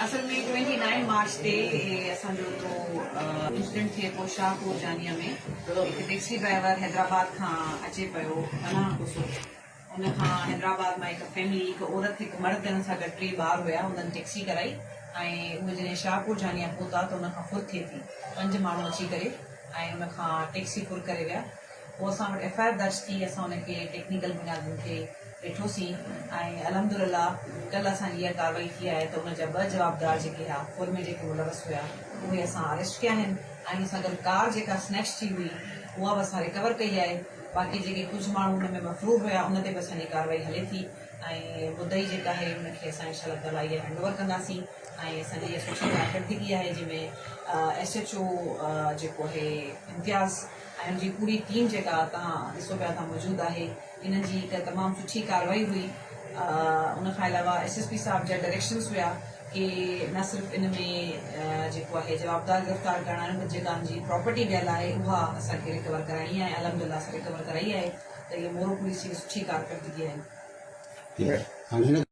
اصل ۾ twenty nine march تي اسان جو هڪڙو انسيڊنٽ ٿئي پيو شاهپور جانيا ۾ هڪ ٽيڪسي ڊرائيور حيدرآباد کان اچي پيو پناهه کوسو ان کان حيدرآباد مان هڪ فيملي هڪ عورت هڪ مرد ان سان گڏ ٽي ٻار هيا انهن ٽيڪسي ڪرائي ۽ اهي جڏهن شاهپور جانيا پهتا ته ان کان ڦر ٿئي ٿي پنج ماڻهو اچي ڪري ۽ ان کان ٽيڪسي ڦر ڪري ويا پوء اسان وٽ ايف I R درج ٿي اسان ان کي ٽيڪنيڪل بنيادن تي ڏٺوسين ۽ الحمدلله ڪلهه اسان جي اها ڪارروائي ٿي آهي ته ان جا ٻه جوابدار جيڪي ها ڦر ۾ جيڪي ملوث هيا اهي اسان اريسٽ ڪيا آهن ۽ ان سان گڏ ڪار جيڪا سنيچ ٿي هئي اها به اسان ريڪور ڪئي آهي باقي جيڪي ڪجهه ماڻهو ان ۾ مفرور هيا ان تي به اسان جي ڪارروائي هلي ٿي ۽ مدعي جيڪا آهي ان کي اسان انشاء الله تعالٰي اها هينڊ اوور ڪنداسين ۽ اسان جي اها سٺي ڪارڪردگي آهي جنهن ۾ ايس ايڇ او جيڪو آهي امتياز ۽ ان جي پوري ٽيم جيڪا توهان ڏسو پيا ته موجود آهي انهن جي هڪ تمام سٺي ڪارروائي هئي ان کان علاوه ايس ايس پي صاحب جا ڊائريڪشنز هيا ڪي نه صرف ان ۾ جيڪو آهي جوابدار گرفتار ڪرڻا آهن پر جيڪا ان جي پراپرٽي ويل آهي اها اسان کي ريڪور ڪرائڻي آهي الحمد لله اسان ريڪور ڪرائي آهي ته اهي مورو پوليس جي سٺي ڪارڪردگي آهي. هاڻي هن.